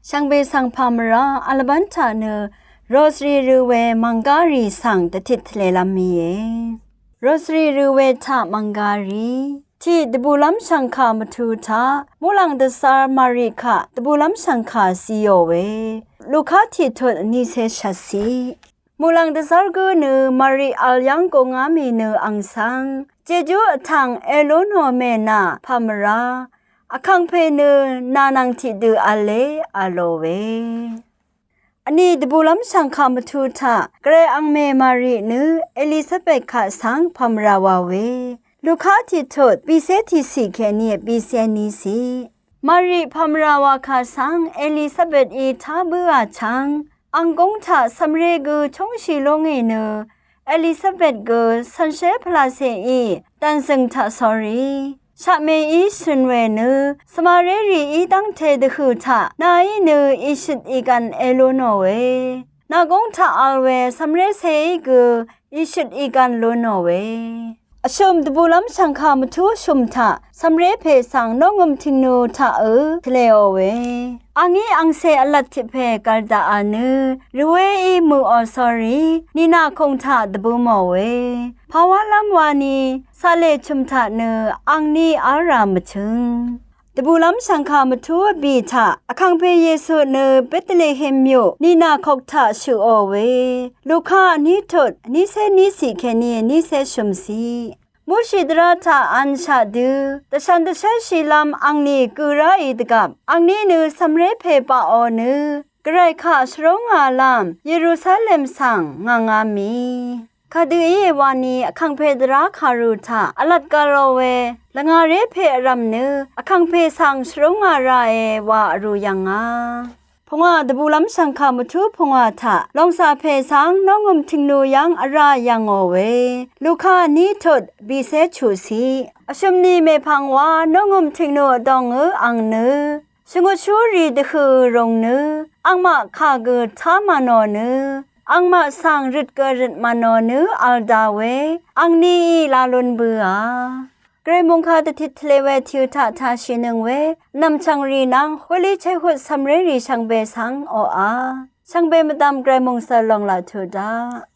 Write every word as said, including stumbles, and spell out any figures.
Shvngbe svng pàmvrá vl bv́n taq nø rosary rø we mv̀nggá rì svng dvtit tvlelv́m mìe. Rosary rø we taq mv̀nggá rì tiq dvbùlv́m shv̀ngkà mvtu taq muqlàng dvzvr Mari kaq dvbùlv́m shv̀ngkà ziyò we Luka tiq tut vnícé shvtcì. Muqlàng dvzv́r gǿ nø Mari vl yv́ng gungá mì nø àng svng jejú vtv̀ng èlú nò mènà pàmvrá vkàngpè nø nà nvng tiqdø v̄le v̄lò we. Vni dvbùlv́m shv̀ngkà mvtu taq gvray angmè Mari nø Elisabet kaq svng pàmvrà wà we. Luka tiq tut bìcé tiqcì kèní bìcé nícì. Mari pàmvrà wà kà svng Elisabetí tá bǿà chvng àng gúng taq cv̀mré gø chúngshì lúngì nø Elisabet gø cv̀nshé pvlacèí dv̀nzø̀ng taqsórí shaqmèí shø̀n we nø svmaré rìí dv́ngte dvhø̀ taq nàí nø ìshøt ìgv̀n èlú nò we. Nà gúng taq vl we cv̀mré ceí gø ìshøt ìgv̀n lú nò we. Vshø̀m dvbùlv́m shv̀ngkà mvtú vshø̀m taq cv̀mré pè svng nóngø̀m tìngnu taqø tvlèò we. Àngí àngcè vlvt tiq pè gv̀l daqà nø rvwéí mø̀ò sórí nìnà kùng taq dvbø̄mò we. Pàwálv́m wani caqlè chø̀m taq nø àngní v́lrà mvchøng. Dvbùlv́m shv̀ngkà mvtú vbì taq vkàngpè Yesu nø Betlehem yù nìnà kok taq shø̀ò we. Luka vní tut vnícé nícì kèní vnícé shø̀mcì. Mushi dvrá taq vnshaq dø dvshvn dvshv́lshìlv́m àngní gø ráì dvgvp àngní nø cv̀mré pè baqò nø gvray kaq shvrúngàlv́m Yerusalem svng ngv̀ngá mì. Kadø íe wani vkàngpè dvrá kàru taq vlat gv̄lò we lvngàré pè vrv̀m nø vkàngpè svng shvrúngà ràe wa vrū yv̀ngà. Pungwà dvbùlv́m shv̀ngkà mvtú pungwà taq lòngcà pè svng nóngø̀m tìngnu yv́ng vrá yv̀ngò we. Luka vní tut bìcé chuqcì. Vshø̀m ni mèpvng wa nóngø̀m tìngnu vdòngø àng nø shvngutshúrì dvhø̀ rùng nø àngmaq kà gø tá mvnò nø àngmaq svng røt gø røt mvnò nø v̄l da we àngníí la lún bø̄à. Gvray mòngkà dvtit tvlē we tìø taq tāshìnøng we vnv̀m chv̀ngrì nvng Holy Childhood cv̀mrérì shvngbe svng oqà shvngbe mvdvm gvray mòngsøl lòng laq tuq daq.